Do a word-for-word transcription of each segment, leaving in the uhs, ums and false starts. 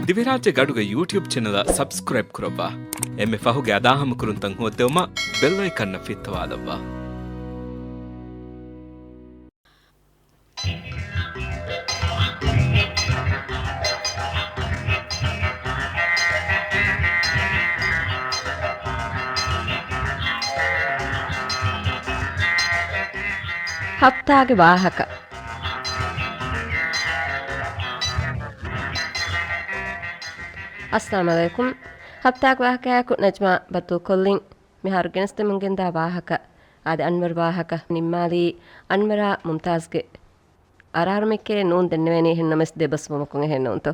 ދިވެހިރާއްޖޭގެ އަޑުގެ ޔޫޓިއުބް ޗެނަލަށް ސަބްސްކްރައިބް ކުރައްވާ. އެންމެ ފަހުގެ އަދާހަމަކުރުންތައް ހޯއްދެވުމަށް ބެލް އައިކަންއަށް ފިއްތަވާލައްވާ. ހަފްތާގެ ވާހަކަ. އައްސަލާމު ޢަލައިކުމް. ހަފްތާގެ ވާހަކަޔާއެކު ނަޖްމާ ބައްދަލުކޮށްލިން. މިހާރު ގެނެސްދެމުން ގެންދާ ވާހަކަ އާދެ، އަންވަރު ވާހަކަ ނިންމާލީ އަންވަރާ މުމްތާޒްގެ އަރާރުމެއްކޭ ނޫން ދެންނެވޭނީ. އެހެންނަމަވެސް ދެބަސްވުމަކުން އެހެން ނޫންތޯ؟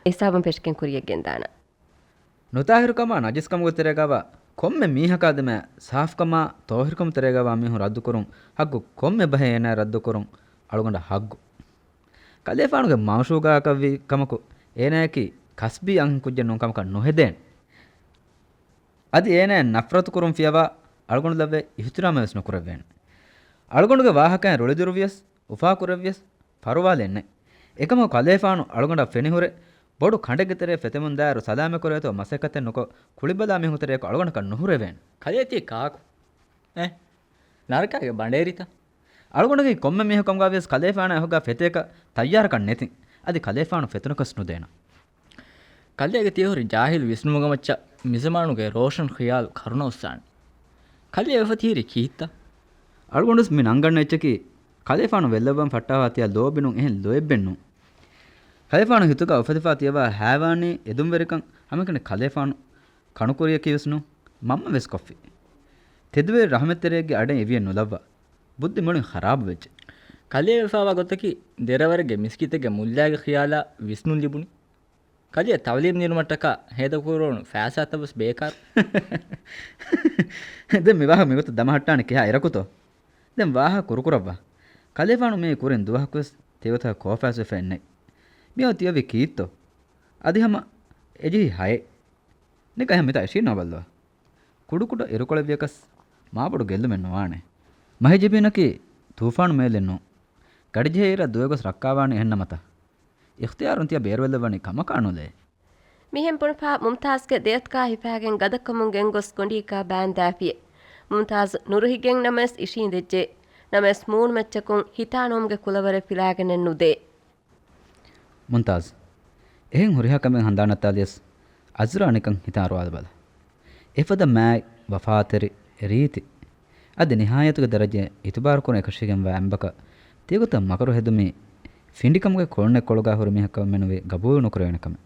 ހިސާބުން ފެށިގެން ކުރިޔަށް ގެންދާނަން. ނުތާހިރުކަމާ ނަޖިސްކަމުގެ ތެރޭގަވާ ކޮންމެ މީހަކާ ދެމެ ސާފުކަމާ ތޯހިރުކަމު ތެރޭގަވާ މީހުން ރައްދުކުރުން ހައްގު ކޮންމެ ބަހެއް އޭނާ ރައްދުކުރުން އަޅުގަނޑަށް ހައްގު. ކަލޭފާނުގެ މައުޝޫގާކަށްވީ ކަމަކު އޭނާއަކީ ކަސްބީ އަންހެން ކުއްޖެއް ނޫން ކަމަކަށް ނުހެދޭނެ. އަދި އޭނާއަށް ނަފްރަތު ކުރުން ފިޔަވާ އަޅުގަނޑު ލައްވެ އިހުތިރާމެއް ވެސް ނުކުރެއްވޭނެ. އަޅުގަނޑުގެ ވާހަކައިން ރުޅިދުރުވިޔަސް، އުފާކުރެއްވިޔަސް، ފަރުވާލެއް ނެތް. އެކަމަކު ކަލޭފާނު އަޅުގަނޑަށް ފެނިހުރެ، ބޮޑު ކަނޑެއްގެ ތެރޭ ފެތެމުން ދާއިރު ސަލާމަތްކުރޭތޯ މަސައްކަތެއް ނުކޮށް، ކުޅިބަލާ މީހުންގެ ތެރެއަކު އަޅުގަނޑަކަށް ނުހުރެވޭނެ. ކަލޭ ތީ ކާކު؟ އެ؟ ނަރަކާގެ ބަނޑޭރިތަ؟ އަޅުގަނޑަކީ ކޮންމެ މީހަކު ކަމުގަވިޔަސް ކަލޭފާނާ އެހޮގާ ފެތޭކަށް ތައްޔާރަކަށް ނެތިން. އަދި ކަލޭފާނު ފެތުނަކަސް ނުދޭނަ. ކަލޭގެ ތިޔަ ހުރި ޖާހިލު ވިސްނުމުގެ މައްޗަށް މިޒަމާނުގެ ރޯޝަން ޚިޔާލު ކަރުނަ އުއްސާނެ. ކަލޭ ވެފަ ތިހިރި ކީއްތަ؟ އަޅުގަނޑުވެސް މި ނަންގަންނަ އެއްޗަކީ ކަލޭފާނު ވެއްލައްވަން ފައްޓާފާ ތިޔަ ލޯބި ނޫން އެހެން ލޯތްބެއް ނޫން. ކަލޭފާނު ހިތުގަ އުފެދިފާ ތިޔަވާ ހައިވާނީ އެދުންވެރިކަން ހަމައެކަނި ކަލޭފާނު ކަނުކުރިޔަކީ ވެސް ނޫން. މަންމަ ވެސް ކޮށްފި. ތެދުވެރި ރަހުމަތްތެރިއެއްގެ އަޑެއް އިވިއެއް ނުލައްވާ. ބުއްދި މުޅިން ޚަރާބުވެއްޖެ. ކަލޭ ވެފާވާ ގޮތަކީ ދެރަވެރިގެ މިސްކިތެއްގެ މުއްލާގެ ޚިޔާލާ ވިސްނުން ލިބުނީ. ކަލޭ ތައުލީމް ދިނުމަށްޓަކާ ހޭދަކުރެވުނު ފައިސާތައް ވެސް ބޭކާރު. ދެން މި ވާހަކަ މިގޮތަށް ދަމަހައްޓާނީ ކިހާ އިރަކުތޯ؟ ދެން ވާހަކަ ކުރުކުރައްވާ. ކަލޭފާނު މިއީ ކުރިން ދުވަހަކުވެސް ތިގޮތަކަށް ކޯފާސްވެފައެއް ނެތް. މިއަދު ތިޔަވީ ކީއްތޯ؟ އަދި ހަމަ އެޖެހި ހައެއް. ނިކަ އެހެން މިތާ އިށީންނޯ ބައްލަވާ. ކުޑަކުޑަ އިރުކޮޅެއްވިޔަކަސް މާބޮޑު ގެއްލުމެއް ނުވާނެ. މަހިޖަބީނަކީ ތޫފާނު މޭލެއް ނޫން. ގަޑިޖެހޭ އިރަށް ދުވެ ގޮސް ރައްކާވާނީ އެހެންނަމަތަ؟ އިޚްތިޔާރުން ތިޔަ ބޭރުވެލައްވަނީ ކަމަކާ ނުލޭ. މިހެން ބުނެފާ މުމްތާޒްގެ ދެއަތުގާ ހިފާގެން ގަދަކަމުން ގެންގޮސް ގޮނޑީގާ ބާންދާފިޔޭ. މުމްތާޒް ނުރުހިގެން ނަމަވެސް އިށީނދެއްޖެ. ނަމަވެސް މޫނުމައްޗަކުން ހިތާނަވުމުގެ ކުލަވަރެއް ފިލާގެނެއް ނުދޭ. މުމްތާޒް، އެހެން ހުރިހާ ކަމެއް ހަނދާނަށް އައްތާލިޔަސް އަޒްރާ ނިކަން ހިތަށް އަރުވާލަބަލަ. އެފަދަ މާތް، ވަފާތެރި، ރީތި، އަދި ނިހާޔަތުގެ ދަރަޖައެއް އިތުބާރުކުރަން އެކަށީގެންވާ އެއްބަކަށް ތިޔަގޮތަށް މަކަރު ހެދުމީ ފިނޑިކަމުގެ ކޮޅުނެއްކޮޅުގާ ހުރި މީހަކަށް މެނުވީ ގަބޫލު ނުކުރެވޭނެ ކަމެއް.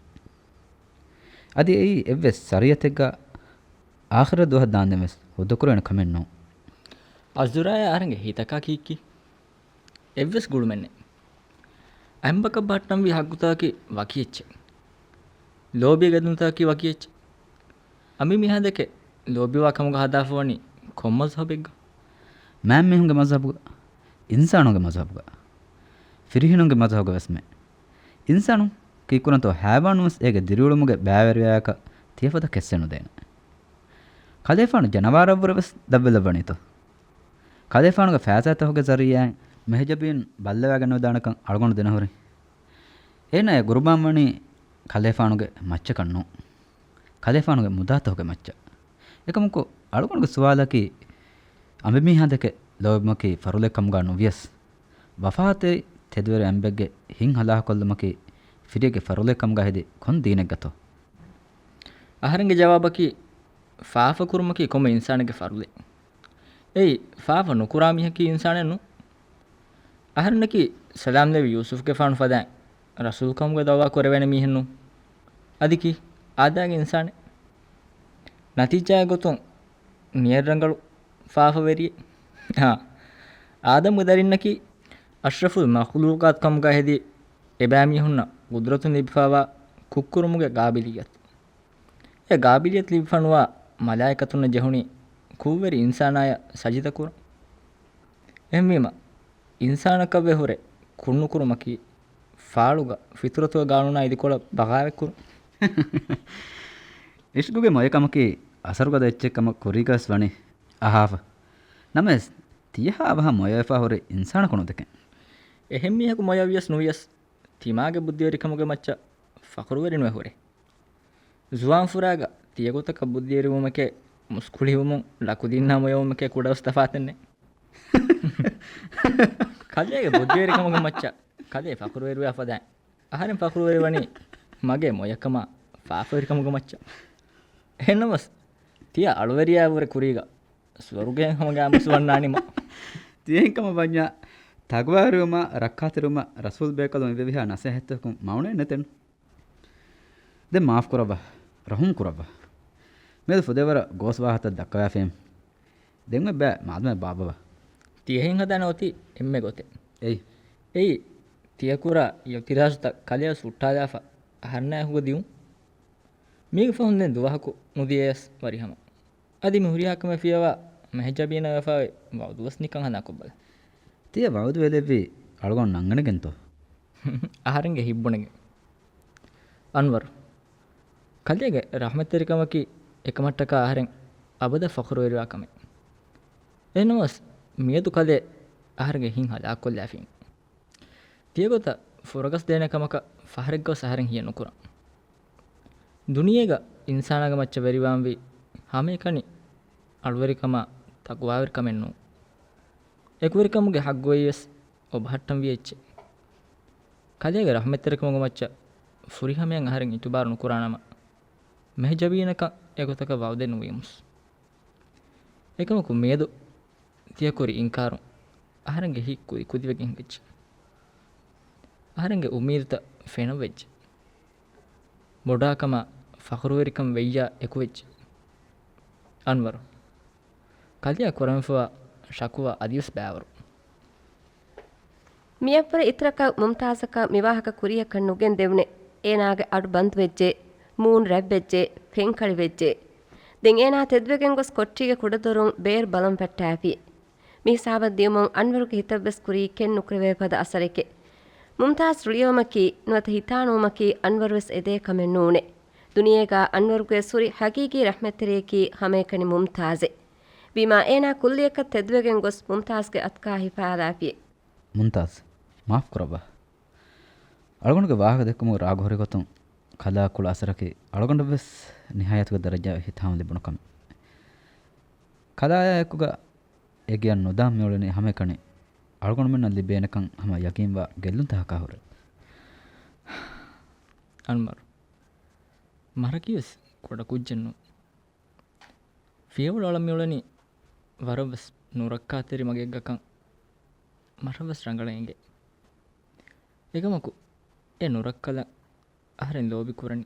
އަދި އެއީ އެއްވެސް ޝަރީއަތެއްގާ އާޚިރަށް ދުވަހަށް ދާންދެން ވެސް ހުއްދަކުރެވޭނެ ކަމެއް ނޫން. އަޒުރާއާ އަހަރެންގެ ހިތަކާ ކީއްކީ؟ އެއްވެސް ގުޅުމެއް ނެތް. އެއްބަކަށް ބަހައްޓަންވީ ހައްގުތަކަކީ ވަކި އެއްޗެއް. ލޯބި ގެންދުންތަކަކީ ވަކި އެއްޗެއް. އަނބިމީހާ ދެކެ ލޯބިވާ ކަމުގަ ހަދާފަވަނީ ކޮން މަޒްހަބެއްގަ؟ މާތްމީހުންގެ މަޒްހަބުގަ، އިންސާނުންގެ މަޒްހަބުގަ، ފިރިހެނުންގެ މަޒްހަބުގަ ވެސްމެ. އިންސާނުން ކީއްކުރަންތޯ ހައިވާނުންވެސް އޭގެ ދިރިއުޅުމުގެ ބައިވެރިވެޔާކަށް ތިޔަފަދަ ކެއްސެއް ނުދޭނެ. ކަލޭފާނު ޖަނަވާރަށްވުރެ ވެސް ދަށްވެލައްވަނީތޯ؟ ކަލޭފާނުގެ ފައިސާތަކުގެ ޒަރީއާއިން މެހެޖަބީން ބައްލަވާގެންނުދާނެކަން އަޅުގަނޑު ދެނަހުރި. އޭނާ އެ ގުރުބާން ވަނީ ކަލޭފާނުގެ މައްޗަކަށް ނޫން. ކަލޭފާނުގެ މުދާތަކުގެ މައްޗަށް. އެކަމަކު އަޅުގަނޑުގެ ސުވާލަކީ، އަނބިމީހާ ދެކެ ލޯބިވުމަކީ ފަރުޟެއް ކަމުގަ ނުވިޔަސް، ވަފާތެރި ތެދުވެރި އަނބެއްގެ ހިތް ހަލާކޮށްލުމަކީ ފިރިއެއްގެ ފަރުޟެއް ކަމުގަ ހެދި ކޮން ދީނެއްގަތޯ؟ އަހަރެންގެ ޖަވާބަކީ، ފާފަ ކުރުމަކީ ކޮންމެ އިންސާނެއްގެ ފަރުޟެއް. އެއީ، ފާފަ ނުކުރާ މީހަކީ އިންސާނެއް ނޫން. އަހަރެންނަކީ ސަލާމް ނެވި ޔޫސުފްގެފާނު ފަދައިން ރަސޫލުކަމުގެ ދައުވާ ކުރެވޭނެ މީހެއް ނޫން. އަދިކީ އާދައިގެ އިންސާނެއް. ނަތީޖާއެއް ގޮތުން ނިޔަތް ރަނގަޅު ފާފަވެރިއެއް. އާ، އާދަމްގެ ދަރިންނަކީ އަޝްރަފުލް މަޚްލޫޤާތު ކަމުގަ ހެދި އެބައިމީހުންނަށް ގުދުރަތުން ލިބިފާވާ ކުށްކުރުމުގެ ގާބިލިއްޔަތު. އެ ގާބިލިއްޔަތު ލިބިފަނުވާ މަލާއިކަތުންނަށް ޖެހުނީ ކުށްވެރި އިންސާނާޔަށް ސަޖިދަކުރަން. އެހެންވީމަ، އިންސާނަކަށްވެ ހުރެ ކުށްނުކުރުމަކީ ފާޅުގަ ފިޠުރަތުގެ ގާނޫނާ އިދިކޮޅަށް ބަޣާވަތްކުރުން. އިޝްގުގެ މޮޔަކަމަކީ އަސަރުގަދަ އެއްޗެއް ކަމަށް ކުރީގަވެސް ވަނީ އަހާފަ. ނަމަވެސް، ތިޔަހާ އަވަހަށް މޮޔަވެފާ ހުރި އިންސާނަކު ނުދެކެން. އެހެން މީހަކު މޮޔަވިޔަސް ނުވިޔަސް، ތިމާގެ ބުއްދިވެރިކަމުގެ މައްޗަށް ފަޚުރުވެރިނުވެ ހުރޭ. ޒުވާން ފުރާގަ ތިޔަގޮތަކަށް ބުއްދިވެރިވުމެކޭ، މުސްކުޅިވުމުން ލަކުދިންނާ މޮޔަވުމެކޭ ކުޑަވެސް ތަފާތެއް ނެތް. ކަލޭގެ ބުއްދިވެރިކަމުގެ މައްޗަށް ކަލޭ ފަޚުރުވެރިވާ ފަދައިން، އަހަރެން ފަޚުރުވެރިވަނީ މަގޭ މޮޔަކަމާ ފާފަވެރިކަމުގެ މައްޗަށް. އެހެންނަމަވެސް، ތިޔަ އަޅުވެރިޔާ ވުރެ ކުރީގަ ސުވަރުގެއެއް ހަމަ ގާމުސް ވަންނާނީމަ. ތިޔަހެންކަމަށް ވަންޏާ، ތަގުވާވެރިވުމާ ރައްކާތެރިވުމަށް ރަސޫލް ބޭކަލުން އިވެވިހާ ނަސޭހަތްތަކުން މައުނައެއް ނެތެން. ދެން މާފްކުރައްވާ، ރަހުމް ކުރައްވާ. މިއަދު ފުދޭވަރަށް ގޯސް ވާހަކަތައް ދައްކަވާފައިން. ދެން އޮތް ބައި މާދަމާ ބާއްވަވާ. ތިޔަހެން ހަދާނެ އޮތީ އެންމެ ގޮތެއް. އެއީ. އެއީ، ތިޔަކުރާ އިއުތިރާޒުތައް ކަލެޔަސް ހުއްޓާލާފަ އަހަންނާ އެކުގަ ދިއުން. މީގެ ފަހުން ދެން ދުވަހަކު ނުދިޔަޔަސް ވަރިހަމަ. އަދި މި ހުރިހާ ކަމެއް ފިޔަވާ މެހެޖަބީނަށް ވެފައި ވައުދުވެސް ނިކަން ހަނދާންކޮށްބަލަ. ތިޔަ ވައުދު ވެލެއްވީ އަޅުގަނޑު ނަންގަނެގެންތޯ؟ އަހަރެންގެ ހިތް ބުނެގެން. އަންވަރު، ކަލޭގެ ރަޙްމަތްތެރިކަމަކީ އެކަމަށްޓަކާ އަހަރެން އަބަދަށް ފަޚުރުވެރިވާ ކަމެއް. އެހެންނަމަވެސް، މިއަދު ކަލޭ އަހަރެންގެ ހިތް ހަލާކުކޮށްލާފިން. ތިޔަގޮތަށް ފުރަގަސް ދޭނެ ކަމަކަށް ފަހަރެއްގަވެސް އަހަރެން ހިޔެއް ނުކުރަން. ދުނިޔޭގަ އިންސާނާގެ މައްޗަށް ވެރިވާންވީ ހަމައެކަނި އަޅުވެރިކަމާ، ތަޤްވާވެރިކަމެއް ނޫން. އެކުވެރިކަމުގެ ހައްގު އެއީވެސް އޮބަހައްޓަންވީ އެއްޗެއް. ކަލޭގެ ރަޙްމަތްތެރިކަމުގެ މައްޗަށް ފުރިހަމަޔަށް އަހަރެން އިތުބާރު ނުކުރާނަމަ، މެހެޖަބީނަކަށް އެގޮތަކަށް ވައުދެއް ނުވީމުސް. އެކަމަކު މިއަދު ތިޔަކުރި އިންކާރުން އަހަރެންގެ ހިތް ކުދިކުދިވެގެން ހިނގައްޖެ. އަހަރެންގެ އުއްމީދުތައް ފެނަށްވެއްޖެ. ބޮޑާކަމާ ފަޚުރުވެރިކަން ވެއްޔާ އެކުވެއްޖެ. އަންވަރު، ކަލެޔަށް ކުރަންފަވާ ޝަކުވާ އަދިވެސް ބައިވަރު. މިއަށްވުރެ އިތުރަކަށް މުމްތާޒަކަށް މިވާހަކަ ކުރިޔަކަށް ނުގެންދެވުނެ. އޭނާގެ އަޑު ބަންދުވެއްޖެ، މޫނު ރަތްވެއްޖެ، ފެންކަޅިވެއްޖެ. ދެން އޭނާ ތެދުވެގެން ގޮސް ކޮޓަރީގެ ކުޑަދޮރުން ބޭރު ބަލަން ފައްޓާފި. މި ހިސާބަށް ދިޔުމުން އަންވަރުގެ ހިތަށްވެސް ކުރީ ކެތް ނުކުރެވޭ ފަދަ އަސަރެކޭ. މުމްތާޒް ރުޅިއެއުމަކީ ނުވަތަ ހިތާނުވުމަކީ އަންވަރުވެސް އެދޭ ކަމެއް ނޫނޭ. ދުނިޔޭގަ އަންވަރުގެ ސުރި ހަގީގީ ރަޙްމަތްތެރިޔަކީ ހަމައެކަނި މުމްތާޒެއް. ވީމާ އޭނާ ކުއްލިއަކަށް ތެދުވެގެން ގޮސް މުމްތާޒްގެ އަތުގަ ހިފާލާފި. މުމްތާޒް، މާފް ކުރައްވާ. އަޅުގަނޑުގެ ވާހަކަ ދެއްކުމުގެ ރާގު ހުރި ގޮތުން ކަލާ ކުޅަ އަސަރަކީ އަޅުގަނޑަށްވެސް ނިހާޔަތުގެ ދަރަޖައަށް ހިތާމަ ލިބުނު ކަމެއް. ކަލާއާ އެކުގަ އެ ގެޔަށް ނުދާން މިއުޅެނީ ހަމައެކަނި އަޅުގަނޑުމެންނަށް ލިބޭނެކަން ހަމަ ޔަގީންވާ ގެއްލުންތަކަކާ ހުރެ. އަންވަރު، މަރަކީވެސް ކުޑަ ކުއްޖެއް ނޫން. ފިޔަވަޅު އަޅަން މިއުޅެނީ ވަރަށްވެސް ނުރައްކާތެރި މަގެއްގަކަން މަށަށްވެސް ރަނގަޅަށް އެނގޭ. އެކަމަކު، އެ ނުރައްކަލަށް އަހަރެން ލޯބި ކުރަނީ.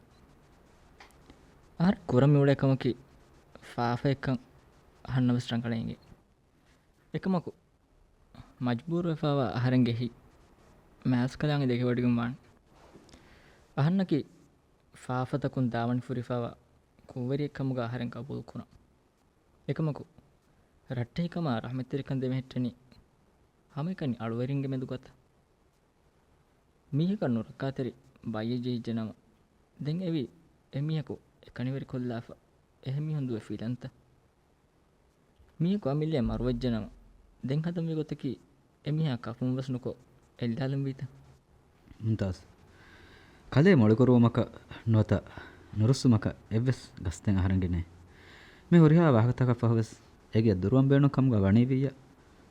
އަހަރެން ކުރަން މިއުޅޭ ކަމަކީ ފާފައެއްކަން އަހަންނަށް ވެސް ރަނގަޅަށް އެނގޭ. އެކަމަކު، މަޖްބޫރުވެފައިވާ އަހަރެންގެ ހިތް މާޒްކަލާނގެ ދެކެވޮޑިގެން ވާނެ. އަހަންނަކީ ފާފަތަކުން ދާވަނި ފުރިފައިވާ ކުށްވެރިއެއްކަމުގަ އަހަރެން ގަބޫލުކުރަން. އެކަމަކު، ރައްޓެހިކަމާ ރަޙްމަތްތެރިކަން ދެމެހެއްޓެނީ ހަމައެކަނި އަޅުވެރިންގެ މެދުގަތަ؟ މީހަކަށް ނުރައްކާތެރި ބައްޔެއް ޖެހިއްޖެނަމަ، ދެން އެވީ އެމީހަކު އެކަނިވެރިކޮށްލާފަ އެހެން މީހުން ދުވެ ފިލަންތަ؟ މީހަކު އަމިއްލައަށް މަރުވެއްޖެނަމަ، ދެން ހަދަންވީ ގޮތަކީ އެމީހާ ކަފުން ވެސް ނުކޮށް އެއްލާލަންވީތަ؟ މުމްތާޒް، ކަލޭ މޮޅިކުރުވުމަކަށް ނުވަތަ ނުރުއްސުމަކަށް އެއްވެސް ގަސްތެއް އަހަރެންގެ ނެތް. މި ހުރިހާ ވާހަކަތަކަށް ފަހުވެސް އޭގެ ދުރުވަން ބޭނުން ކަމުގަ ވަނީވިއްޔާ،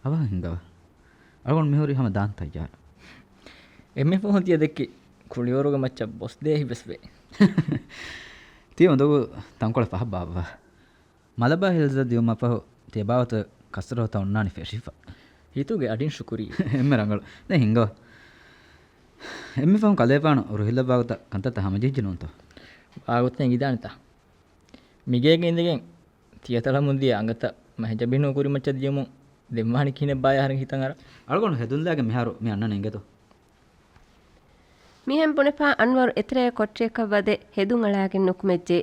އަވަހަށް ހިންގަވާ. އަޅުގަނޑު މިހުރީ ހަމަ ދާން ތައްޔާރަށް. އެންމެ ފަހުން ތިޔަ ދެއްކި ކުޅިވަރުގެ މައްޗަށް ބޮސްދޭ ހިތްވެސް ވޭ. ތިޔަ އުނދަގޫ ތަންކޮޅެއް ފަހަށް ބާއްވާ. މަލަބާ ހިލްޒަށް ދިޔުމަށް ފަހު ތިޔަބާވަތު ކަސްރަހުތައް އޮންނާނީ ފެށިފަ. ހިތުގެ އަޑިން ޝުކުރިއްޔާ. އެންމެ ރަނގަޅު. ދެން ހިންގަވާ. އެންމެ ފަހުން ކަލޭފާނު ރުހިލައްވާ ގޮތަށް ކަންތައްތައް ހަމަޖެހިއްޖެ ނޫންތޯ؟ ވާގޮތެއް އެނގިދާނެތާ. މިގޭގަ އިނދެގެން ތިޔަތަޅަމުން ދިޔަ އަނގަތައް މެހެޖަބީން ކުރިމައްޗަށް ދިޔުމުން ދެންވާނީ ކިހިނެއްބާޔާ އަހަރެން ހިތަށް އަރާ. އަޅުގަނޑު ހެދުންލާގެން މިހާރު މި އަންނަނީ އިނގޭތޯ. މިހެން ބުނެފާ އަންވަރު އެތެރޭ ކޮޓަރިއަކަށް ވަދެ ހެދުން އަޅާގެން ނުކުމެއްޖެ.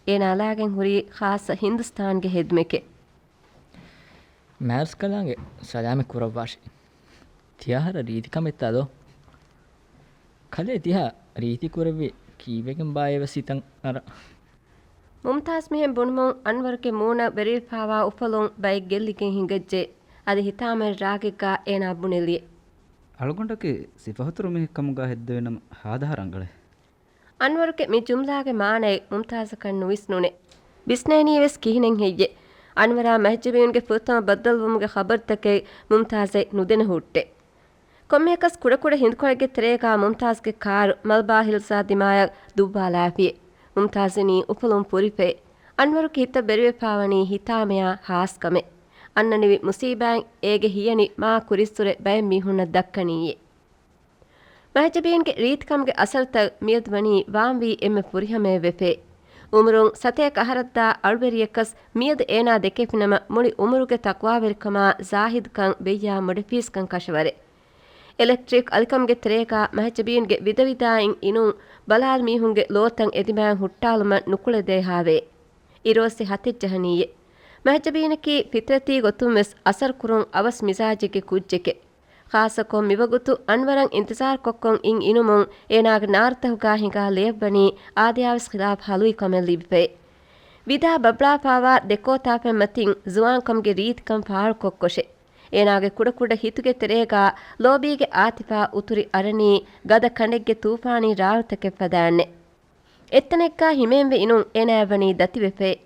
އޭނާ އަޅާގެން ހުރީ ޚާއްޞަ ހިންދުސްތާންގެ ހެދުމެކޭ. މާޒްކަލާނގެ ސަލާމެއް ކުރައްވާށި. ތިޔަ އަހަރަށް ރީތި ކަމެއްތާ ދޯ؟ ކަލޭ ތިހާ ރީތި ކުރެއްވި ކީއްވެގެން ބާއޭ ވެސް ހިތަށް އަރާ. މުމްތާޒް މިހެން ބުނުމުން އަންވަރުގެ މޫނަށް ވެރިވެފާވާ އުފަލުން ބައެއް ގެއްލިގެން ހިނގައްޖެ. އަދި ހިތާމައިން ރާގެއްގާ އޭނާ ބުނެލިއެ. އަޅުގަނޑަކީ ސިފަހުތުރު މީހެއް ކަމުގާ ހެއްދެވިނަމަ ހާދަހާ ރަނގަޅޭ. އަންވަރުގެ މި ޖުމްލާގެ މާނައެއް މުމްތާޒަކަށް ނުވިސްނުނެ. ވިސްނޭނީވެސް ކިހިނެއް ހެއްޔެ؟ އަންވަރާ މެހެޖަބީންގެ ފުރަތަމަ ބައްދަލުވުމުގެ ޚަބަރުތަކެއް މުމްތާޒަށް ނުދެނެ ހުއްޓެ. ކޮންމެއަކަސް ކުޑަކުޑަ ހިނދުކޮޅެއްގެ ތެރޭގާ މުމްތާޒްގެ ކާރު މަލްބާ ހިލްސްއާ ދިމާޔަށް ދުއްވާލާފި. މުމްތާޒް އިނީ އުފުލުން ފުރިފައި. އަންވަރުގެ ހިތަށް ވެރިވެފާވަނީ ހިތާމަޔާ ހާސްކަމެއް. އަންނަނިވި މުސީބާއިން އޭގެ ހިޔަނި މާ ކުރިއްސުރެ ބައެއް މީހުންނަށް ދައްކަނީއޭ. މެހެޖަބީންގެ ރީތިކަމުގެ އަސަރުތައް މިއަދު ވަނީ ވާންވީ އެންމެ ފުރިހަމައެއް ވެފޭ. އުމުރުން ސަތޭކަ އަހަރަށްދާ އަޅުވެރިޔަކަސް މިއަދު އޭނާ ދެކެފިނަމަ މުޅި އުމުރުގެ ތަޤްވާވެރިކަމާ ޒާހިދުކަން ވެއްޔާ މޮޑެފީސްކަން ކަށަވަރެއް. އެލެކްޓްރިކް އަލިކަމުގެ ތެރޭގާ މެހެޖަބީންގެ ވިދަވިދާއިން އިނުން ބަލާލި މީހުންގެ ލޯތައް އެދިމާއިން ހުއްޓާލުމަށް ނުކުޅެދޭހާވޭ. އިރުއޮއްސި ހަތެއް ޖަހަނީއޭ. މެހެޖަބީނަކީ ފިތްރަތީ ގޮތުންވެސް އަސަރުކުރުން އަވަސް މިޒާޖެއްގެ ކުއްޖެކޭ. ޚާއްޞަކޮށް މިވަގުތު އަންވަރަށް އިންތިޒާރުކޮށްކޮށް އިން އިނުމުން އޭނާގެ ނާރުތަކުގާ ހިނގާ ލެޔަށްވަނީ އާދަޔާވެސް ޚިލާފު ހަލުވި ކަމެއް ލިބިފައި. ވިދާ ބަބްޅާފާވާ ދެކޯތާފަތްމަތިން ޒުވާންކަމުގެ ރީތިކަން ފާޅުކޮށްކޮށެ. އޭނާގެ ކުޑަކުޑަ ހިތުގެ ތެރޭގާ ލޯބީގެ އާތިފާ އުތުރި އަރަނީ ގަދަ ކަނޑެއްގެ ތޫފާނީ ރާޅުތަކެއް ފަދައިންނެ. އެއްތަނެއްގާ ހިމޭންވެ އިނުން އޭނާއަށްވަނީ ދަތިވެފައި.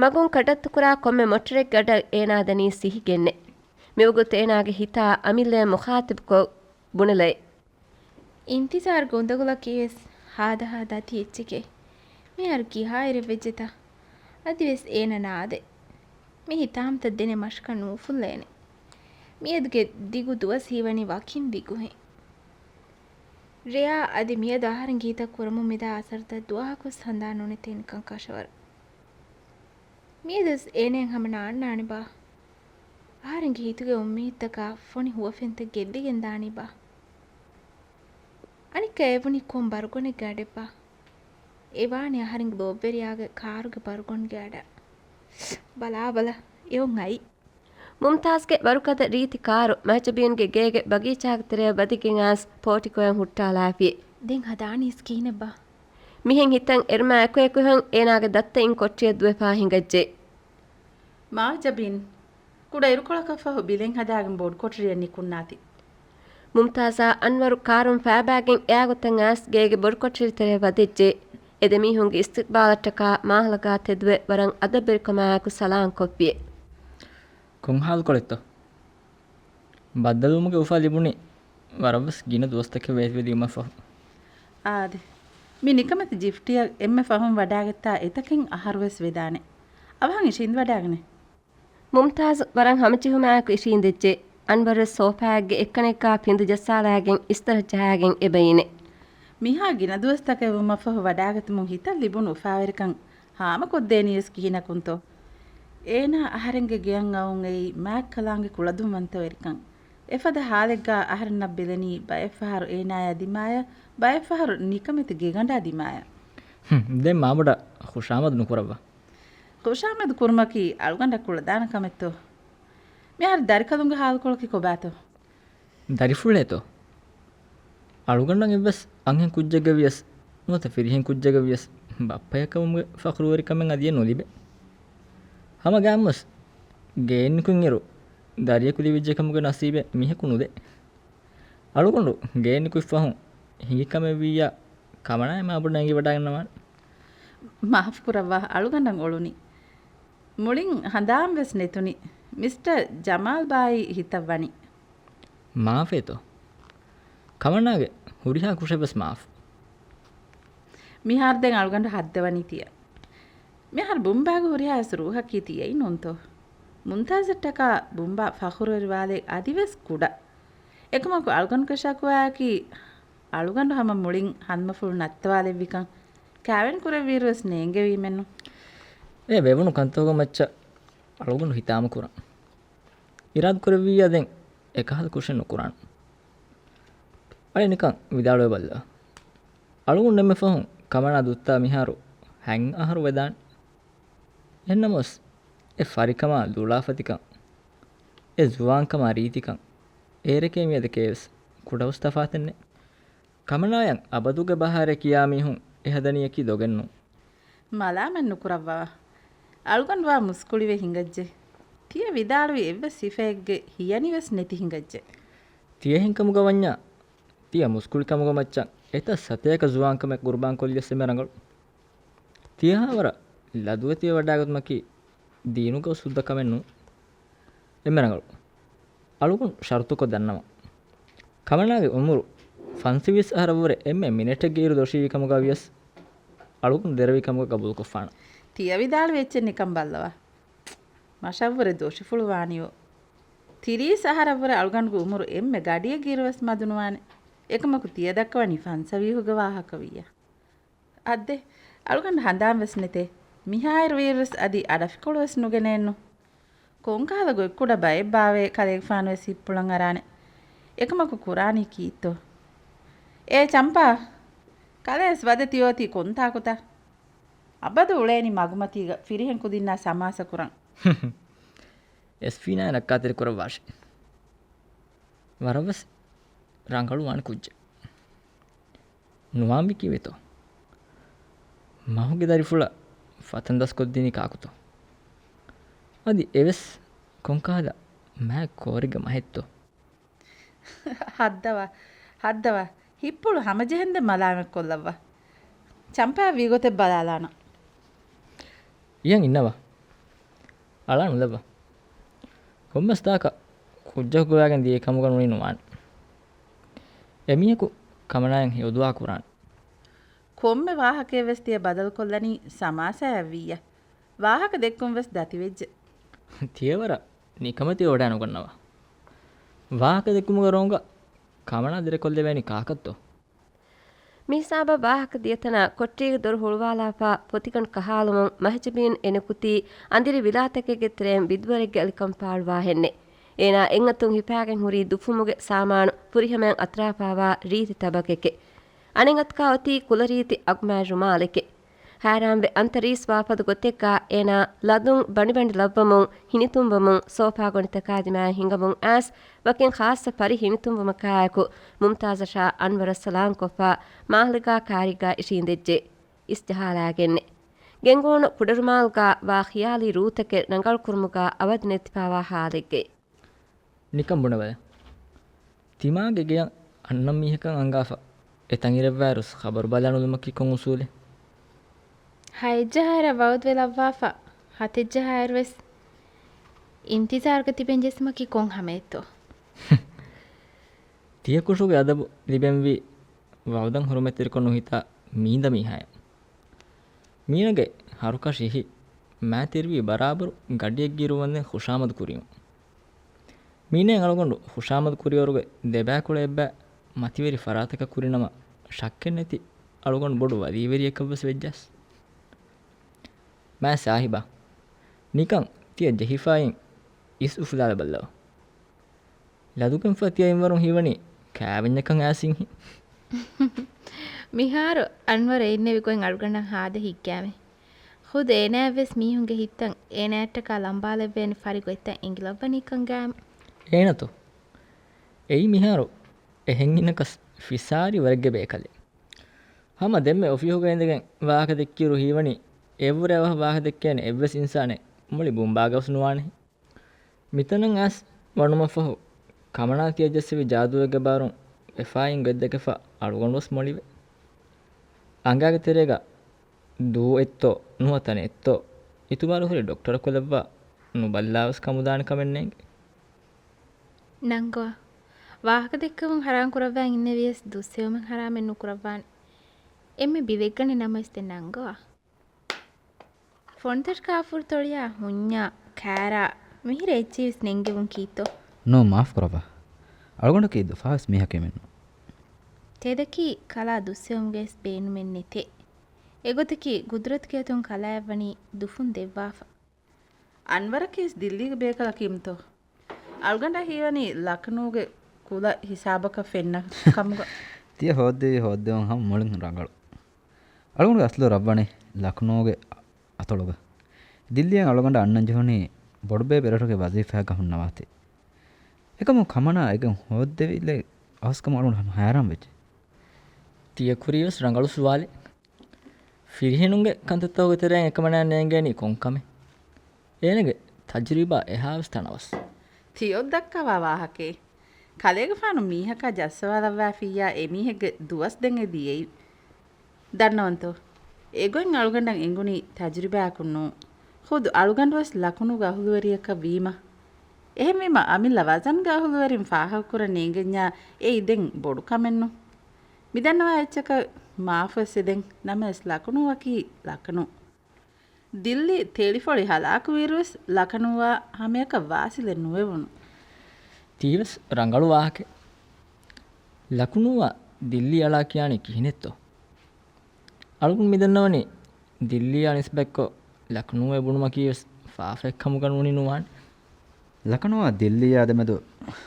މަގުން ކަޑައްތުކުރާ ކޮންމެ މޮޓަރެއްގަޑަށް އޭނާ ދަނީ ސިހިގެންނެ. މިވަގުތު އޭނާގެ ހިތާ އަމިއްލަޔަށް މުޚާތިބުކޮށް ބުނެލައި. އިންތިޒާރުގެ އުނދަގުލަކީވެސް ހާދަހާ ދަތި އެއްޗެކޭ. މިހާރު ކިހާއިރެއްވެއްޖެތަ؟ އަދިވެސް އޭނަ ނާދޭ. މި ހިތާމަތައް ދެނެ މަށަކަށް ނޫފުއްލޭނެ. މިއަދުގެ ދިގު ދުވަސް ހީވަނީ ވަކިން ވިގުހެން. ރެޔާ އަދި މިއަދު އަހަރެންގެ ހިތަށް ކުރަމުން މިދާ އަސަރުތައް ދުވަހަކުވެސް ހަނދާން ނުނެތޭނެކަން ކަށަވަރު. މިއަދުވެސް އޭނައަށް ހަމަ ނާންނާނެބާ؟ އަހަރެންގެ ހިތުގެ އުއްމީދުތަކާ ފޮނި ހުވަފެންތައް ގެއްލިގެންދާނީބާ؟ އަނެއްކާ އެވުނީ ކޮން ބަރުގޮނެއްގެ އަޑެއްބާ؟ އެވާނީ އަހަރެންގެ ލޯބިވެރިޔާގެ ކާރުގެ ބަރުގޮންގެ އަޑަށް. ބަލާބަލަ، އެއޮން އައި. މުމްތާޒްގެ ވަރުގަދަ ރީތި ކާރު މެހެޖަބީންގެ ގޭގެ ބަގީޗާގެ ތެރެއަށް ވަދެގެން އައިސް ޕޯޓިކޯއަށް ހުއްޓާލާފި. ދެން ހަދާނީސް ކިހިނެއްބާ؟ މިހެން ހިތަށް އެރުމާ އެކުއެކުހެން އޭނާގެ ދައްތައިން ކޮޓަރިއަށް ދުވެފާ ހިނގައްޖެ. މާޒަބީން، ކުޑަ އިރުކޮޅަކަށްފަހު ބިލެއް ހަދާގެން ބޮޑުކޮޓަރިއަށް ނިކުންނާތި. މުމްތާޒާ އަންވަރު ކާރުން ފައިބާގެން އެއާގޮތަށް އައިސް ގޭގެ ބޮޑުކޮޓަރި ތެރެއަށް ވަދެއްޖެ. އެ ދެމީހުންގެ އިސްތިޤްބާލަށްޓަކާ މާހަލަގާ ތެދުވެ ވަރަށް އަދަބުވެރިކަމާއެކު ސަލާން ކޮށްފިއެ. ކޮން ހާލުކޮޅެއްތޯ؟ ބައްދަލުވުމުގެ އުފާ ލިބުނީ ވަރަށްވެސް ގިނަ ދުވަސްތަކެއް ވޭތުވެދިޔުމަށްފަހު. އާދެ، މި ނިކަމެތި ޖިފްޓިއަށް އެންމެ ފަހުން ވަޑާގަތްތާ އެތަކެއް އަހަރުވެސް ވެދާނެ. އަވަހަށް އިށީނދެވަޑާގަނޭ. މުމްތާޒް ވަރަށް ހަމަޖެހުމާއެކު އިށީނދެއްޖެ. އަންވަރުވެސް ސޯފާއެއްގެ އެއްކަނެއްގާ ފިނދު ޖައްސާލާގެން އިސްތަށަށް ޖަހާގެން އެބައިނެ. މިހާ ގިނަ ދުވަސްތަކެއް ވުމަށްފަހު ވަޑާގަތުމުން ހިތަށް ލިބުނު އުފާވެރިކަން ހާމަކޮށްދޭނީވެސް ކިހިނަކުންތޯ؟ އޭނާ އަހަރެންގެ ގެއަށް އައުން އެއީ މާތްކަލާނގެ ކުޅަދުންވަންތަވެރިކަން. އެފަދަ ހާލެއްގާ އަހަރެންނަށް ބެލެނީ ބައެއްފަހަރު އޭނާޔާ ދިމާޔަށް، ބައެއްފަހަރު ނިކަމެތި ގެގަނޑާ ދިމާޔަށް. ހުން، ދެން މާބޮޑަށް ޚުޝާމަދު ނުކުރައްވާ. ޚުޝާމަދު ކުރުމަކީ އަޅުގަނޑަށް ކުޅަދާނަ ކަމެއްތޯ؟ މިހާރު ދަރިކަލުންގެ ހާލުކޮޅަކީ ކޮބާތޯ؟ ދަރިފުޅޭތޯ؟ އަޅުގަނޑަށް އެއްވެސް އަންހެން ކުއްޖެއްގަ ވިޔަސް، ނުވަތަ ފިރިހެން ކުއްޖެއްގަ ވިޔަސް، ބައްޕަޔަކަމުގެ ފަޚުރުވެރިކަމެއް އަދިއެއް ނުލިބޭ. ހަމަ ގާމުވެސް، ގެއެއް ނިކުތް އިރު، ދަރިޔަކު ލިބިއްޖެކަމުގެ ނަސީބެއް މީހަކު ނުދޭ. އަޅުގަނޑު ގެއެއް ނިކުތް ފަހުން ހިނގި ކަމެއް ވިއްޔާ، ކަމަނާއެއް މާބޮޑަށް އެނގިވަޑާގަންނަވާނެ. މާފު ކުރައްވާ، އަޅުގަނޑަށް އޮޅުނީ. މުޅިން ހަނދާން ވެސް ނެތުނީ. މިސްޓަރ ޖަމާލް ބާއީ ހިތަށް ވަނީ. މާފޭތޯ؟ ކަމަނާގެ ހުރިހާ ކުށެއް ވެސް މާފު. މިހާރު ދެން އަޅުގަނޑު ހައްދަވަނީ ތިޔަ. މިހާރު ބުނބާގެ ހުރިހާ ވެސް ރޫހަކީ ތިޔައީ ނޫންތޯ؟ މުންތާޒަށްޓަކާ ބުނބާ ފަޚުރުވެރިވާލެއް އަދިވެސް ކުޑަ. އެކަމަކު އަޅުގަނޑުގެ ޝަކުވާއަކީ އަޅުގަނޑު ހަމަ މުޅިން ހަނދުމަފުޅު ނައްތަވާލެއްވިކަން ކާވެނި ކުރެއްވިއިރުވެސް ނޭނގެވީމެއްނު. އެ ވެވުނު ކަންތަކުގެ މައްޗަށް އަޅުގަނޑު ހިތާމަކުރަން. އިރާދަކުރެއްވިއްޔާ ދެން އެކަހަލަ ކުށެއް ނުކުރާނަން. އަޅެ ނިކަން ވިދާޅުވެބައްލަ. އަޅުގަނޑު އެންމެ ފަހުން ކަމަނާ ދުއްތާ މިހާރު ހަތް އަހަރު ވެދާނެ. އެހެންނަމަވެސް، އެ ފަރިކަމާ ލުޅާފަތިކަން، އެ ޒުވާންކަމާ ރީތިކަން، އޭރެކޭ މިއަދަކޭވެސް ކުޑަވެސް ތަފާތެއްނެތް. ކަމަނާޔަށް އަބަދުގެ ބަހާރެއް ކިޔާ މީހުން އެހަދަނީއަކީ ދޮގެއްނޫން. މަލާމަތް ނުކުރައްވާ. އަޅުގަނޑު ވާ މުސްކުޅިވެ ހިނގައްޖެ. ތިޔަ ވިދާޅުވި އެއްވެސް ސިފައެއްގެ ހިޔަނިވެސް ނެތި ހިނގައްޖެ. ތިޔަ އެހެންކަމުގަ ވަންޏާ، ތިޔަ މުސްކުޅިކަމުގެ މައްޗަށް އެތައް ސަތޭކަ ޒުވާންކަމެއް ޤުރުބާންކޮށްލިޔަސް އެންމެ ރަނގަޅު. ތިޔަހާވަރަށް ލަދުވެތިވެވަޑާގަތުމަކީ ދީނުގަ އުސޫލުތައް ކަމެއް ނޫން. އެންމެ ރަނގަޅު. އަޅުގަނޑު ޝަރުތުކޮށް ދަންނަވަން. ކަމަނާގެ އުމުރު ފަންސަވީސް އަހަރަށްވުރެ އެންމެ މިނެޓެއްގެ އިރު ދޮށީވި ކަމުގަ ވިޔަސް އަޅުގަނޑު ދެރަވި ކަމުގަ ގަބޫލުކޮށްފާނަން. ތިޔަ ވިދާޅުވި އެއްޗެއް ނިކަން ބައްލަވާ. މަށަށްވުރެ ދޮށިފުޅު ވާނީވޯ. ތިރީސް އަހަރަށްވުރެ އަޅުގަނޑުގެ އުމުރު އެންމެ ގަޑިއެއްގެ އިރުވެސް މަދުނުވާނެ. އެކަމަކު ތިޔަ ދައްކަވަނީ ފަންސަވީހުގެ ވާހަކަ ވިއްޔާ. އައްދެ، އަޅުގަނޑު ހަނދާން ވެސް ނެތޭ. މިހާއިރު ވީއިރުވެސް އަދި އަޑަފިކޮޅު ވެސް ނުގެނެއެއްނު. ކޮންކަހަލަ ގޮތްކުޑަ ބައެއްބާވޭ ކަލޭގެފާނުވެސް ހިތްޕުޅަށް އަރާނެ. އެކަމަކު ކުރާނީ ކީއްތޯ؟ އޭ ޗަމްޕާ! ކަލޭވެސް ވަދެ ތިއޯތީ ކޮންތާކުތަ؟ އަބަދު އުޅޭނީ މަގުމަތީގަ ފިރިހެން ކުދިންނާ ސަމާސަކުރަން. އެސްފީނާއި ރައްކާތެރިކުރައްވާށި. ވަރަށްވެސް ރަނގަޅުވާނެ ކުއްޖެއް. ނުވާންވީ ކީއްވެތޯ؟ މަހުގެ ދަރިފުޅަށް ފަތަން ދަސްކޮށްދިނީ ކާކުތޯ؟ އަދި އެވެސް ކޮންކަހަލަ މާތް ކޯރެއްގެ މަހެއްތޯ؟ ހައްދަވާ، ހައްދަވާ. ހިތްޕުޅު ހަމަޖެހެންދެން މަލާމަތްކޮށްލައްވާ. ޗަމްޕާ ވީގޮތެއް ބަލާލާނަން. އިޔަން އިންނަވާ. އަޅާ ނުލައްވާ. ކޮންމެސް ދާކަށް ކުއްޖަކު ގޮވާގެން ދިޔައީ ކަމުގަ ނުވީ ނުވާނެ. އެމީހަކު ކަމަނާއަށް ހެޔޮދުޢާ ކުރާނެ. ކޮންމެ ވާހަކައެއް ވެސް ތިޔަ ބަދަލުކޮށްލަނީ ސަމާސާއަށް ވިއްޔަ. ވާހަކަ ދެއްކުން ވެސް ދަތިވެއްޖެ. ތިޔަވަރަށް ނިކަމެތި ވަޑާ ނުގަންނަވާ. ވާހަކަ ދެއްކުމުގެ ރޯނގަށް ކަމަނާ ދެރަކޮށްލެވޭނީ ކާކަށްތޯ؟ މިހިސާބަށް ވާހަކަ ދިޔަތަނާ ކޮޓަރީގެ ދޮރު ހުޅުވާލާފަ ފޮތިގަނޑު ކަހާލުމުން މަހެޖަބީން އެނެކުތީ އަނދިރި ވިލާތަކެއްގެ ތެރެއިން ބިދުވަރެއްގެ އަލިކަން ފާޅުވާހެންނެ. އޭނާ އެއްއަތުން ހިފާގެން ހުރީ ދުފުމުގެ ސާމާނު ފުރިހަމައިން އަތުރާފާވާ ރީތި ތަބަކެކެ. އަނެއްއަތުގަ އޮތީ ކުލަރީތި އަގުމާތް ރުމާލެކެ. ހައިރާންވެ އަންތަރީސް ވާފަދަ ގޮތެއްގަ އޭނާ ލަދުން ބަނޑިބަނޑި ލައްވަމުން ހިނިތުންވަމުން ސޯފާ ގޮނޑިތަކާ ދިމާއަށް ހިނގަމުން އައިސް ވަކިން ޚާއްޞަ ފަރި ހިނިތުންވުމަކާއެކު މުމްތާޒަށާ އަންވަރަށް ސަލާމްކޮށްފަ މާހަލުގާ ކާރީގާ އިށީނދެއްޖެ. އިސްޖަހާލާގެންނެ. ގެންގުޅުނު ކުޑަރުމާލުގާ ވާ ޚިޔާލީ ރޫތަކެއް ރަނގަޅުކުރުމުގާ އަވަދި ނެތިފާވާ ހާލެއްގައި. ނިކަން ބުނެވަލަ. ތިމާގެ ގެޔަށް އަންނަ މީހަކަށް އަންގާފަ އެތަން އިރެއްވާއިރުސް ޚަބަރު ބަލާނުލުމަކީ ކޮން އުސޫލެއް؟ ހައެއްޖަހާއިރަށް ވައުދުވެ ލައްވާފަ ހަތެއްޖަހާއިރުވެސް އިންތިޒާރުގަ ތިބެން ޖެއްސުމަކީ ކޮން ހަމައެއްތޯ؟ ތިޔަކުށުގެ އަދަބު ލިބެންވީ ވައުދަށް ހުރުމަތްތެރިކޮށް ނުހިތާ މީނދަ މީހާޔަށް. މީނަގެ ހަރުކަށި ހިތް މާތިރިވީ ބަރާބަރު ގަޑިއެއްގެ އިރު ވަންދެން ޚުޝާމަދު ކުރީމަ. މީނައިން އަޅުގަނޑު ޚުޝާމަދު ކުރިވަރުގެ ދެބައިކުޅަ އެއްބައި މަތިވެރި ފަރާތަކަށް ކުރިނަމަ، ޝައްކެއްނެތި އަޅުގަނޑު ބޮޑު ވަލީވެރިއެއްކަށްވެސް ވެއްޖާސް. މާތް ސާހިބާ، ނިކަން ތިޔަ ޖެހިފައިން އިސް އުފުލާލަބައްލަވަ. ލަދުގެންފަ ތިޔަ އިންވަރުން ހީވަނީ ކާވެންޏަކަށް އައިސް އިންހި. މިހާރު އަންވަރު އެ އިންނެވި ގޮތް އަޅުގަނޑަށް ހާދަ ހިތްގައިމެ. ޚުދު އޭނާއަށްވެސް މީހުންގެ ހިތްތައް އޭނާއަށްޓަކާ ލަނބާލެއްވޭނެ ފަރި ގޮތްތައް އެނގިލައްވަނީ ކަން ގައިމެ. އޭނަތޯ؟ އެއީ މިހާރު އެހެން އިންނަކަސް ފިސާރި ވަރެއްގެ ބޭކަލެއް. ހަމަ ދެންމެ އޮފީހުގަ އިނދެގެން ވާހަކަ ދެއްކިއިރު ހީވަނީ އެއަށްވުރެ އަވަހަށް ވާހަކަ ދެއްކޭނެ އެއްވެސް އިންސާނެއް މުޅި ބުނބާގަވެސް ނުވާނެހެން. މިތަނަށް އައިސް ވަނުމަށްފަހު، ކަމަނާ ތިޔަ ޖެއްސެވި ޖާދޫއެއްގެ ބާރުން ވެފާއިން ގޮތްދެކެފަ އަޅުގަނޑުވެސް މޮޅިވެ. އަނގާގެ ތެރޭގަ ދޫއެއްތޯ، ނުވަތަނެއްތޯ، އިތުބާރު ހުރި ޑޮކްޓަރަކު ލައްވާ ނުބައްލާވެސް ކަމުދާނެ ކަމެއް ނޭނގެ. ނަންގޮވާ. ވާހަކަ ދެއްކެވުން ހަރާން ކުރައްވާ އިންނެވިޔަސް ދުއްސެވުމެއް ހަރާމެއް ނުކުރައްވާނެ. އެންމެ ބިލެއްގަނެ ނަމަވެސް ދެން ނަންގޮވާ. ފޮނުތަށި ކާފޫރު ތޮޅިޔާ ހުންޏާ ކާރާ މިހިރަ އެއްޗެހިވެސް ނެންގެވުން ކީއްތޯ؟ ނޯ، މާފް ކުރައްވާ. އަޅުގަނޑަކީ ދުފާވެސް މީހަކެއް މެންނު. ތެދަކީ ކަލާ ދުއްސެވުމުގަވެސް ބޭނުމެއް ނެތޭ. އެގޮތަކީ ގުދުރަތުގެ އަތުން ކަލާއަށްވަނީ ދުފުން ދެއްވާފަ. އަންވަރަކީވެސް ދިއްލީގެ ބޭކަލަކީމުތޯ؟ އަޅުގަނޑަށް ހީވަނީ ލަކްނޫގެ ކުލަ ހިސާބަކަށް ފެންނަ ކަމުގަ. ތިޔަ ހޯއްދެވި ހޯއްދެވުން ހަމަ މުޅިން ރަނގަޅު. އަޅުގަނޑުގެ އަސްލު ރަށްވަނީ ލަކްނޫގެ އަތޮޅުގަ. ދިއްލީއަށް އަޅުގަނޑަށް އަންނަން ޖެހުނީ ބޮޑުބޭބެ އެރަށުގެ ވަޒީފާއެއްގަ ހުންނަވާތީ. އެކަމު ކަމަނާ އެގެން ހޯއްދެވިލެއް އަވަސްކަމުން އަޅުގަނޑު ހަމަ ހައިރާން ވެއްޖެ. ތިޔަ ކުރީވެސް ރަނގަޅު ސުވާލެއް. ފިރިހެނުންގެ ކަންތައްތަކުގެ ތެރެއިން އެކަމަނާ ނޭނގޭނީ ކޮން ކަމެއް؟ އޭނަގެ ތަޖުރިބާ އެހާވެސް ތަނަވަސް. ތިޔޮށް ދައްކަވާ ވާހަކައެއް. ކަލޭގެފާނު މީހަކާ ޖައްސަވާލައްވާފިއްޔާ އެމީހެއްގެ ދުވަސް ދެން އެދި އެއީ. ދަންނަވަންތޯ؟ އެގޮތް އަޅުގަނޑަށް އެނގުނީ ތަޖުރިބާއަކުން ނޫން. ޚުދު އަޅުގަނޑުވެސް ލަކުނޫގެ އަހުލުވެރިޔަކަށް ވީމަ. އެހެންވީމަ އަމިއްލަ ވަޒަންގެ އަހުލުވެރިން ފާހަގަކުރަން ނޭނގެންޏާ އެއީ ދެން ބޮޑު ކަމެއްނު. މިދަންނަވާ އެއްޗަކަށް މާފުވެސް އެދެން. ނަމަވެސް ލަކުނޫއަކީ ލަކަނޫ. ދިއްލީ ތެޅިފޮޅި ހަލާކުވިއިރުވެސް ލަކަނޫއާ ހަމަޔަކަށް ވާސިލެއް ނުވެވުނު. ތީވެސް ރަނގަޅު ވާހަކައެއް. ލަކުނޫއާ ދިއްލީ އަޅާ ކިޔާނީ ކިހިނެއްތޯ؟ އަޅުގަނޑު މިދަންނަވަނީ ދިއްލީއާ ނިސްބަތްކޮށް ލަކުނޫއޭ ބުނުމަކީ ވެސް ފާފައެއް ކަމުގަ ނޫނީ ނުވާނެ. ލަކަނޫއާ ދިއްލީއާ ދެމެދު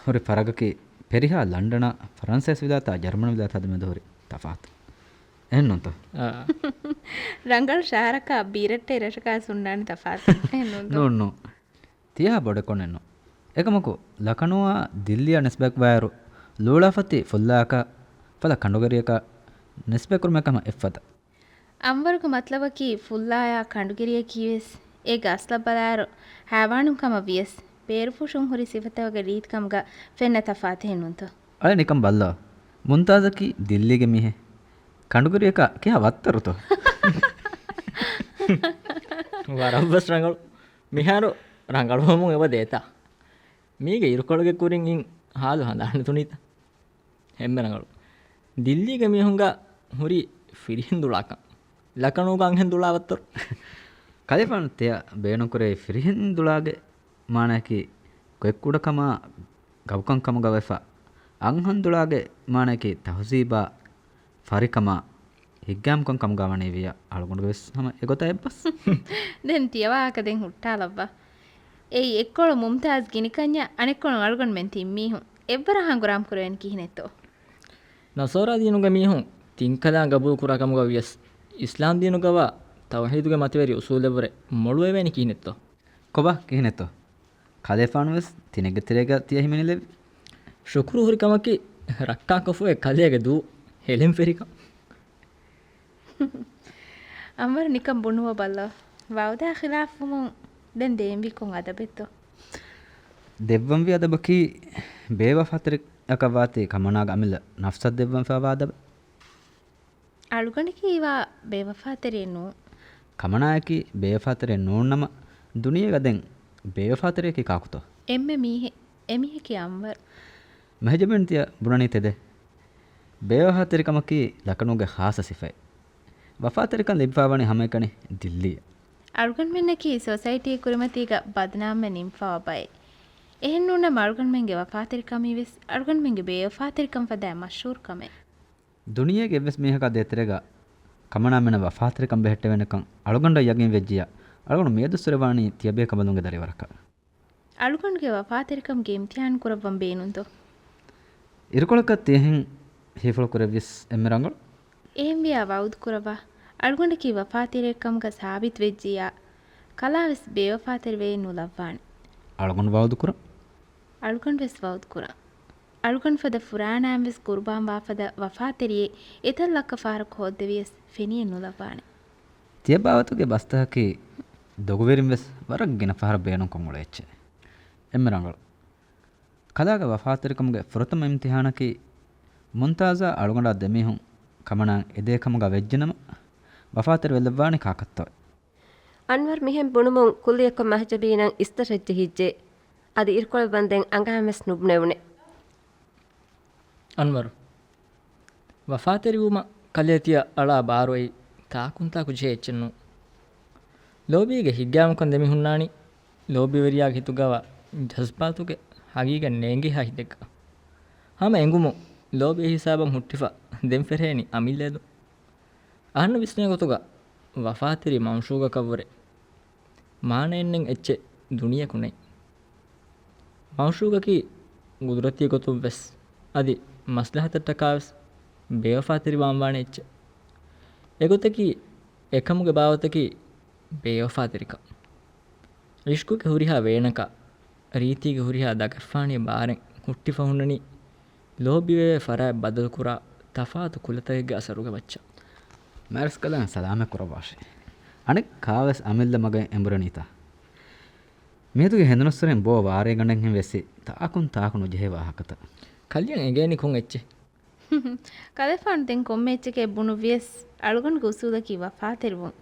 ހުރި ފަރަގަކީ ފެރިހާ ލަންޑަނާ ފަރަންސޭސި ވިލާތާ ޖަރުމަނި ވިލާތާ ދެމެދު ހުރި ތަފާތު. އެހެންނޫންތޯ؟ އާ. ރަނގަޅު ޝަހަރަކާ ބީރައްޓެހި ރަށަކާ ހުންނާނެ ތަފާތު. އެހެންނޫންތޯ؟ ނޫން، ނޫން. ތިޔާ ބޮޑެއްކޮނެއްނު. އެކަމަކު، ލަކަނޫއާ ދިއްލީއާ ނިސްބަތްވާއިރު، ލޫޅާފަތި ފުއްލާއަކާ، ފަލަ ކަނޑުގެރިޔަކާ ނިސްބަތްކުރުމޭ ކަމަށް އެއްފަދަ. އަންވަރުގެ މަތްލަބަކީ ފުއްލާޔާ ކަނޑުގެރިޔަކީވެސް އޭގެ އަސްލަށް ބަލާއިރު، ހައިވާނުން ކަމަށް ވިޔަސް، ބޭރުފުށުން ހުރި ސިފަތަކުގެ ރީތިކަމުގަ ފެންނަ ތަފާތެއް ނޫންތޯ؟ އަޅެ ނިކަން ބައްލަވާ. މުންތާޒަކީ ދިއްލީގެ މީހެއް. ކަނޑުގެރިޔަކާ ކިހާ ވައްތަރުތޯ؟ ވަރަށްވެސް ރަނގަޅު. މިހާރު ރަނގަޅުވަމުން އެބަ ދޭތާ. މީގެ އިރުކޮޅުގެ ކުރިން އިން ހާލު ހަނދާން ތުނީތަ؟ އެންމެ ރަނގަޅު. ދިއްލީގެ މީހުންގަ ހުރި ފިރިހެން ދުޅާކަން. ލަކަނޫގަ އަންހެން ދުޅާ ވައްތަރު. ކަލޭފާނު ތިޔަ ބޭނުންކުރެއްވި ފިރިހެން ދުޅާގެ މާނައަކީ ގޮތްކުޑަކަމާ ގަބުކަން ކަމުގަ ވެފަ. އަންހެން ދުޅާގެ މާނައަކީ ތަހުޒީބާ ފަރިކަމާ ހިތްގައިމުކަން ކަމުގަ ވަނީ ވިޔަ އަޅުގަނޑުގެ ވެސް ހަމަ އެގޮތަށް އެއްބަސް. ދެން ތިޔަ ވާހަކަ ދެން ހުއްޓާލައްވާ. އެއީ އެއްކޮޅު މުމްތާޒް ގިނިކަންޏާ އަނެއްކޮޅު އަޅުގަނޑުމެން ތިން މީހުން. އެއްވަރަށް ހަނގުރާމަ ކުރެވޭނެ ކިހިނެއްތޯ؟ ނަޞާރާ ދީނުގެ މީހުން ތިން ކަލާނގެ ގަބޫލު ކުރާ ކަމުގަ ވިޔަސް، އިސްލާމް ދީނުގަވާ ތައުހީދުގެ މަތިވެރި އުސޫލެއްވުރެ މޮޅުވެވޭނެ ކިހިނެއްތޯ؟ ކޮބާ ކިހިނެއްތޯ؟ ކަލޭފާނުވެސް ތިނެއްގެ ތެރޭގަ ތިޔަ ހިމެނިލެއްވި. ޝުކުރު ހުރި ކަމަކީ، ރައްކާކޮށްފައި ކަލޭގެ ދޫ ހެލެން ފެރިކަން. އަންވަރު ނިކަން ބުނުއްވަ ބައްލަ. ވައުދާ ޚިލާފުވުމުން ދެން ދޭންވީ ކޮން އަދަބެއްތޯ؟ ދެއްވަންވީ އަދަބަކީ ބޭވަފާތެރިއަކަށް ވާތީ ކަމަނާގެ އަމިއްލަ ނަފްސަށް ދެއްވަން ފަވާ އަދަބެއް. އަޅުގަނޑަކީ ވާ ބޭވަފާތެރިއެއް ނޫން. ކަމަނާއަކީ ބޭވަފާތެރިއެއް ނޫން ނަމަ، ދުނިޔޭގަ ދެން ބޭވަފާތެރިއަކީ ކާކުތޯ؟ އެންމެ މީހެއް. އެމީހަކީ އަންވަރު. މެހެޖަބެން ތިޔަ ބުނަނީ ތެދެއް. ބޭވަފާތެރިކަމަކީ ލަކަނޫގެ ޚާއްޞަ ސިފައެއް. ވަފާތެރިކަން ލިބިފަވާނީ ހަމައެކަނި ދިއްލީއަށް. އަޅުގަނޑުމެންނަކީ ސޮސައިޓީ ކުރިމަތީގަ ބަދުނާމްވެ ނިންމިފަވާ ބައެއް. އެހެންނޫންނަމަ އަޅުގަނޑުމެންގެ ވަފާތެރިކަމީ ވެސް އަޅުގަނޑުމެންގެ ބޭވަފާތެރިކަން ފަދައިން މަޝްހޫރު ކަމެއް. ދުނިޔޭގެ އެއްވެސް މީހަކާ ދޭތެރޭގަ ކަމަނާމެނަށް ވަފާތެރިކަން ބެހެއްޓެވޭނެކަން އަޅުގަނޑަށް ޔަގީން ވެއްޖިއްޔާ، އަޅުގަނޑު މިއަދުއްސުރެވާނީ ތިޔަބޭކަނބަލުންގެ ދަރިވަރަކަށް. އަޅުގަނޑުގެ ވަފާތެރިކަން ގެ އިމްތިހާން ކުރައްވަން ބޭނުންތޯ؟ އިރުކޮޅަކަށް ތިޔަހެން ހީފުޅު ކުރެއްވިޔަސް އެންމެ ރަނގަޅު. އެހެންވިޔާ ވައުދު ކުރައްވާ. އަޅުގަނޑަކީ ވަފާތެރިއެއް ކަމުގަ ސާބިތު ވެއްޖިއްޔާ، ކަލާވެސް ބޭވަފާތެރިވެއެއް ނުލައްވާނެ. އަޅުގަނޑު ވައުދު ކުރަން. އަޅުގަނޑުވެސް ވައުދު ކުރަން. އަޅުގަނޑު ފަދަ ފުރާނައިން ވެސް ގުރުބާން ވާފަދަ ވަފާތެރިއެއް އެތައް ލައްކަ ފަހަރަކު ހޯއްދެވިޔަސް ފެނިއެއް ނުލައްވާނެ. ތިޔަ ބާވަތުގެ ބަސްތަކަކީ ދޮގުވެރިން ވެސް ވަރަށް ގިނަ ފަހަރަށް ބޭނުންކޮށް އުޅޭ އެއްޗެއް. އެންމެ ރަނގަޅު. ކަލާގެ ވަފާތެރިކަމުގެ ފުރަތަމަ އިމްތިހާނަކީ މުންތާޒާ އަޅުގަނޑާ ދެމީހުން ކަމަނާ އެދޭ ކަމުގަ ވެއްޖެނަމަ، ވަފާތެރި ވެލައްވާނީ ކާކަށްތޯ؟ އަންވަރު މިހެން ބުނުމުން ކުއްލިއަކުން މަހެޖަބީނަށް އިސްތަށައްޖެހިއްޖެ. އަދި އިރުކޮޅެއްވަންދެން އަނގައިން ވެސް ނުބުނެވުނެ. އަންވަރު، ވަފާތެރިވުމަށް ކަލޭ ތިޔަ އަޅާ ބާރުއެއް ތާކުންތާކު ޖެހޭ އެއްޗެއްނޫން. ލޯބީގެ ހިތްގައިމުކަން ދެމި ހުންނާނީ، ލޯބިވެރިޔާގެ ހިތުގަވާ ޖަޒްބާތުގެ ހަގީގަތް ނޭނގޭ ހައިތެއްގަ. ހަމަ އެނގުމުން ލޯބީ ހިސާބަށް ހުއްޓިފަ ދެން ފެށޭނީ އަމިއްލައެދު. އަހަންނަށް ވިސްނޭ ގޮތުގަ ވަފާތެރި މައުޝޫގަކަށްވުރެ މާނައެއްނެތް އެއްޗެއް ދުނިޔެކު ނެތް. މައުޝޫގަކީ ގުދުރަތީ ގޮތުން ވެސް އަދި މަސްލަހަތަށްޓަކާ ވެސް ބޭވަފާތެރިވާން ވާނެ އެއްޗެއް. އެގޮތަކީ އެކަމުގެ ބާވަތަކީ ބޭވަފާތެރިކަން. އިޝްޤުގެ ހުރިހާ ވޭނަކާ، ރީތީގެ ހުރިހާ ދަގަށްފާނީ ބާރެއް ހުއްޓިފަ ހުންނަނީ، ލޯބިވެވޭ ފަރާތް ބަދަލުކުރާ ތަފާތު ކުލަތަކެއްގެ އަސަރުގެ މައްޗަށް. މާރިސްކަލާނގެ ސަލާމަތް ކުރައްވާށި. އަނެއް ކާވެސް އަމިއްލަ މަގެއް އެނބުރެނީތަ؟ މިއަދުގެ ހެނދުނައްސުރެން ބޯ ވާރޭގަނޑެއްހެން ވެއްސި ތާކުން ތާކު ނުޖެހޭ ވާހަކަތައް. ކަލެއަށް އެނގޭނީ ކޮން އެއްޗެއް؟ ކަލޭފާނު ދެން ކޮންމެ އެއްޗެކޭ ބުނުއްވިޔަސް، އަޅުގަނޑުގެ އުސޫލަކީ ވަފާތެރިވުން.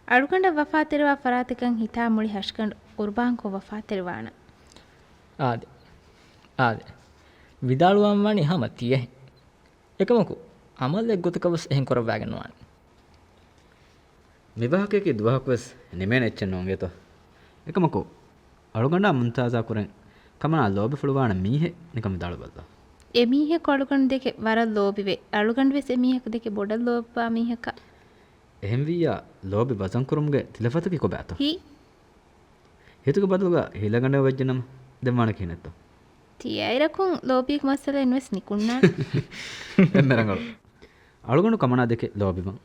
އަޅުގަނޑަށް ވަފާތެރިވާ ފަރާތަކަށް ހިތާ މުޅި ހަށިގަނޑު ޤުރުބާންކޮށް ވަފާތެރިވާނަން. އާދެ. އާދެ. ވިދާޅުވާން ވާނީ ހަމަ ތިޔަހެން. އެކަމަކު، ޢަމަލެއް ގޮތަކަށް ވެސް އެހެން ކުރައްވާގެން ނުވާނެ. މި ވާހަކަޔަކީ ދުވަހަކު ވެސް ނިމޭނެ އެއްޗެއް ނޫންގޭތޯ. އެކަމަކު، އަޅުގަނޑާ މުންތާޒާ ކުރެން ކަމަނާ ލޯބިފުޅުވާނެ މީހެއް ނިކަން ވިދާޅުވައްލާ. އެ މީހަކު އަޅުގަނޑު ދެކެ ވަރަށް ލޯބިވޭ. އަޅުގަނޑު ވެސް އެ މީހަކު ދެކެ ބޮޑަށް ލޯބިވާ މީހަކަށް. އެހެންވިއްޔާ، ލޯބި ވަޒަން ކުރުމުގެ ތިލަފަތަކީ ކޮބާތޯ؟ ހީ. ހިތުގެ ބަދަލުގަ ހިލަގަނޑެއް ވެއްޖެނަމަ، ދެން ވާނެ ކިހިނެއްތޯ؟ ތިޔައިރަކުން ލޯބީގެ މައްސަލައެއް ނުވެސް ނިކުންނާނެ. އެންމެ ރަނގަޅު. އަޅުގަނޑު ކަމަނާ ދެކެ ލޯބިވަން.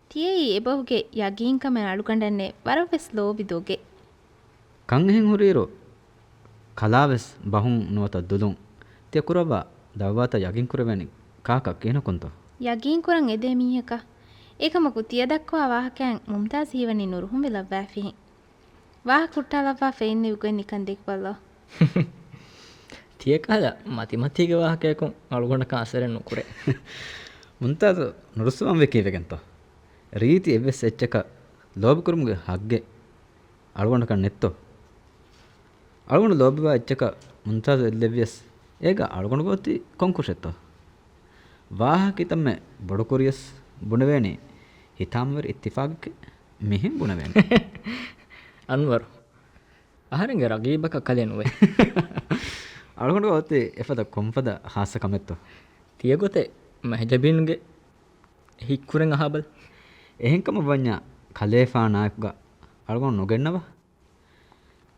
ތިޔައީ އެބަހުގެ ޔަގީންކަމެއް އަޅުގަނޑަށްނެއް ވަރަށްވެސް ލޯބި ދޮގެއް. ކަން އެހެން ހުރިއިރު، ކަލާވެސް ބަހުން ނުވަތަ ދުލުން ތިޔަ ކުރައްވާ ދަޢުވާތައް ޔަގީން ކުރެވޭނީ ކާކަށް ކިހިނަކުންތޯ؟ ޔަގީން ކުރަން އެދޭ މީހަކަށް. އެކަމަކު ތިޔަ ދައްކަވާ ވާހަކައިން މުމްތާޒް ހީވަނީ ނުރުހުންވެލައްވައިފިހެން. ވާހަކަ ހުއްޓާލައްވާފަ އިން އިވްގޮތް ނިކަން ދެކިބަލަ. ތިޔަކަހަލަ މަތިމަތީގެ ވާހަކަޔަކުން އަޅުގަނޑަކަށް އަސަރެއް ނުކުރޭ. މުންތާޒު ނުރުއްސުވަންވީ ކީއްވެގެންތޯ؟ ރީތި އެއްވެސް އެއްޗަކަށް ލޯބިކުރުމުގެ ހައްގެއް އަޅުގަނޑަކަށް ނެއްތޯ؟ އަޅުގަނޑު ލޯބިވާ އެއްޗަކަށް މުންތާޒު އެއްލެއްވިޔަސް، އޭގަ އަޅުގަނޑުގެ އޮތީ ކޮން ކުށެއްތޯ؟ ވާހަކަ ކިތަންމެ ބޮޑުކުރިޔަސް ބުނެވޭނީ ހިތާމަވެރި އިއްތިފާގެކޭ. މިހެން ބުނެވޭނެ. އަންވަރު، އަހަރެންގެ ރަގީބަކަށް ކަލޭ ނުވޭ. އަޅުގަނޑު އޮތީ އެފަދަ ކޮންފަދަ ހާއްސަ ކަމެއްތޯ؟ ތިޔަގޮތެއް މެހެޖަބީނުގެ ހިތްކުރެން އަހާބަލަ. އެހެންކަމަށް ވަންޏާ ކަލޭފާނާއެކުގަ އަޅުގަނޑު ނުގެންނަވާ.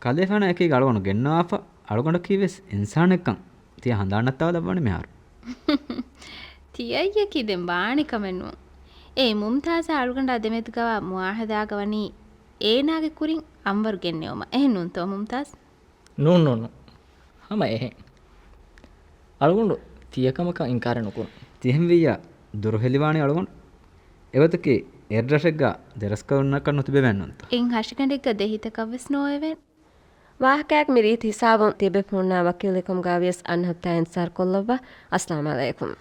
ކަލޭފާނާ އެކީގަ އަޅުގަނޑު ގެންނަވާފަ، އަޅުގަނޑަކީވެސް އިންސާނެއްކަން ތިޔަ ހަނދާންނައްތާލައްވަނީ މިހާރު. ތިޔައީއަކީ ދެން ބާނި ކަމެއް ނޫން. އޭ މުމްތާޒާ އަޅުގަނޑާ ދެމެދުގަވާ މުއާހަދާގަ ވަނީ އޭނާގެ ކުރިން އަންވަރު ގެންނެވުމަށް. އެހެން ނޫންތޯ މުމްތާޒް؟ ނޫން، ނޫން، ނޫން. ހަމަ އެހެން. އަޅުގަނޑު ތިޔަކަމަކަށް އިންކާރެއް ނުކުރުން. ތިހެންވިއްޔާ ދުރުހެލިވާނީ އަޅުގަނޑު. އެގޮތަކީ އެއްރަށެއްގަ ދެރަސްކަލުންނަކަށް ނުތިބެވޭން ނޫންތަ؟ އެއް ހަށިގަނޑެއްގަ ދެހިތަކަށްވެސް ނޯވެވޭން. ވާހަކައަކީ މިރީތި ހިސާބުން ތިޔަބޭފުޅުންނާ ވަކީލުކަމުގަވިޔަސް އަންހައްތާ އިންތިޒާރު ކޮށްލައްވާ. އައްސަލާމު ޢަލައިކުމް.